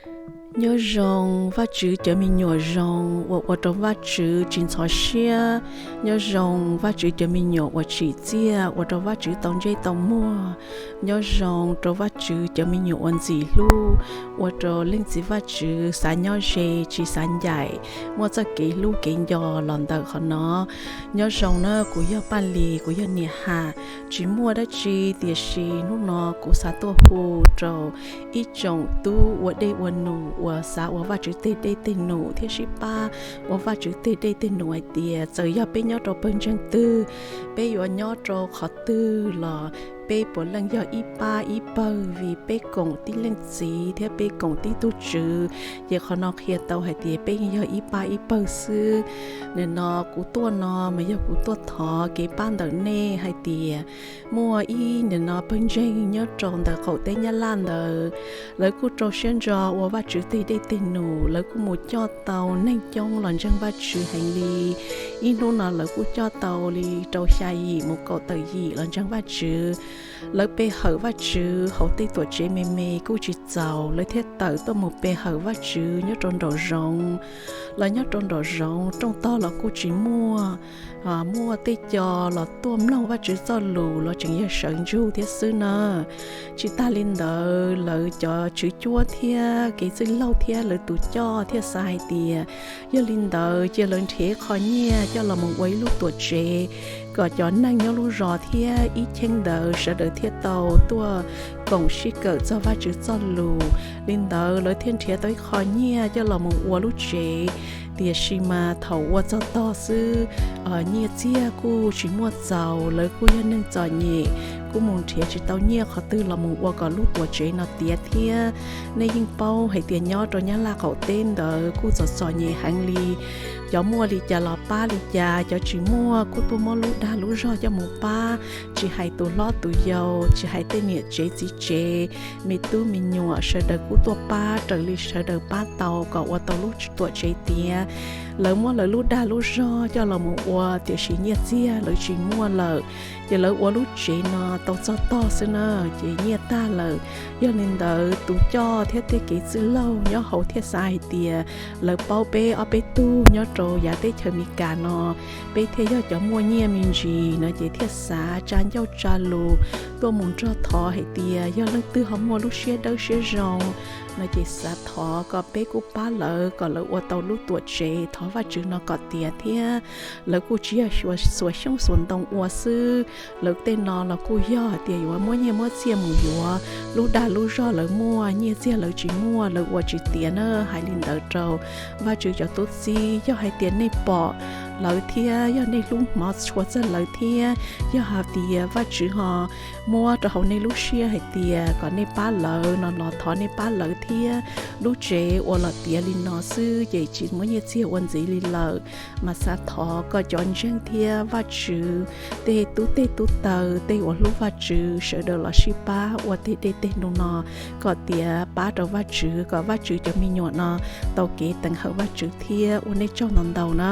Nyob zoo Vajtswv cov me nyuam zoo uas ua rau Vajtswv tsis ntxhov siab. Nyob zoo Vajtswv cov me nyuam uas tsim txiaj ua rau Vajtswv tau ntsej tau muag. Nyob zoo rau Vajtswv cov me nyuam uas ntxim hlub, ua rau Leej Txiv Vajtswv xav nyob ze tsis xav ncaim, muaj txoj kev hlub kev nco los ntawm qhov no. Nyob zoo na, kuv yog Paj Lis, kuv yog niam ham, tsis muaj dab tsi, tiam sis hnub no kuv xav tuaj hu rau ib tsoom tub ua dej ua num uas xav ua Vajtswv tej dej tej num thiab sib pab ua Vajtswv tej dej tej num hais tias txawm yog peb nyob rau pawg ntseeg twg, peb yuav nyob rau qhov twg los peb puav leej yog ib pab ib pawg vim peb koom tib leej txiv thiab peb koom tib tug tswv, ces qhov no qhia tau hais tias peb yeej yog ib pab ib pawg xwb. Nim no kuv tuaj no mas yog kuv tuaj thov kev pab ntawm nej hais tias muaj ib nim no pawg ntseeg nyob rau ntawm qaum teb Nyab Laj ntawd, lawv kuj rau siab ntso ua Vajtswv tej dej tej num, lawv kuj mus coj tau neeg coob los ntseeg Vajtswv heev li. Ib hnub no lawv kuj coj tau li rau xya yim mus kaum tawm yim los ntseeg Vajtswv. Lawv pe hawm Vajtswv hauv tej tuam tsev me me kuj tsis txaus, lawv thiaj tawm tuaj mus pe hawm Vajtswv nyob rau nraum zoov. Lawv nyob rau nraum zoov rooj tog los kuj tsis muaj, muaj tej co los tuaj mloog Vajtswv txoj lus los tseem yog sawv ntsug thiab xwb na. Tsis tas li ntawd, lawv cov tswv cuab thiab kev txwj laug thiab lawv tus coj thiaj xav hais tias yog li ntawd cia lawv nrhiav qho nyiaj coj los mus ua ib lub tuam tsev kom cov neeg nyob lub zos thiab ib cheeb ntawd sawv daws thiaj tau tuaj koom sib kawm txog Vajtswv txoj lus. Li ntawd lawv thiaj nrhiav tau ib qho nyiaj coj los mus ua lub tsev. Tiam sis mas thaum ua txog tog xwb, nyiaj txiag kuj tsis muaj txaus, lawv kuj yog neeg txom nyem, kuj mus nrhiav tsis tau nyiaj qhov twg los mus ua kom lub tuam tsev no tiav thiab. Nej yeej paub hais tias nyob rau Nyab Laj qaum teb ntawd kuj txom txom nyem heev li. Cov muaj li cas los pab li cas, cov tsis muaj kuj tuaj muab lub dag lub zog coj mus pab, tsis hais tus hlob tus yau, tsis hais tej niam tsev txiv tsev, me tub me nyuam sawv daws kuj tuaj pab raws li sawv daws pab tau kom ua tau lub tuam tsev tiav. Lawv muab lawv lub dag lub zog coj los mus ua, tiam sis nyiaj txiag lawv tsis muaj lawm, ces lawv ua lub tsev no tau txog tog xwb na, ces nyiaj tag lawm. Yog li ntawd tus coj thiab tej kev txwj laug nyob hauv thiaj xav hais tias lawv paub peb ob peb tug nyob rau yav teb chaws Amelikas no, peb thiaj yog cov muaj nyiaj me ntsis no, ces thiaj xav tsa ncauj tsa lus tuaj mus nrog thov hais tias yog leej twg ho muaj lub siab dawb siab zoo no ces xav thov kom peb kuj pab lawv kom lawv ua tau lub tuam tsev thov Vajtswv no kom tiav thiab. Lawv kuj tsis yog xuas xyoob xuas ntoo ua xwb, lawv tej no los kuj yog hais tias yuav muab nyiaj muab txiaj mus yuav. Lub dag lub zog lawv muaj, nyiaj txiag lawv tsis muaj, lawv ua tsis tiav na. Hais li ntawd rau Vajtswv cov tub txib, yog hais tias nej pom lawv thiab yog nej hlub hmov tshua txog lawv thiab yog hais tias Vajtswv ho muab rau hauv nej lub siab hais tias kom nej pab lawv no los thov nej pab lawv thiab. Lub tsev ua los tiav li no xwb ces tsis muaj nyiaj txiag ua ntxiv li lawm, mas xav thov kom cov ntseeg thiab Vajtswv tej tub teg tub taw, tej uas hlub Vajtswv sawv daws los sib pab ua tej dej tej num no kom tiav, pab rau Vajtswv kom Vajtswv cov me nyuam no tau kev teev hawm Vajtswv thiab. Ua nej tsaug ntau ntau na.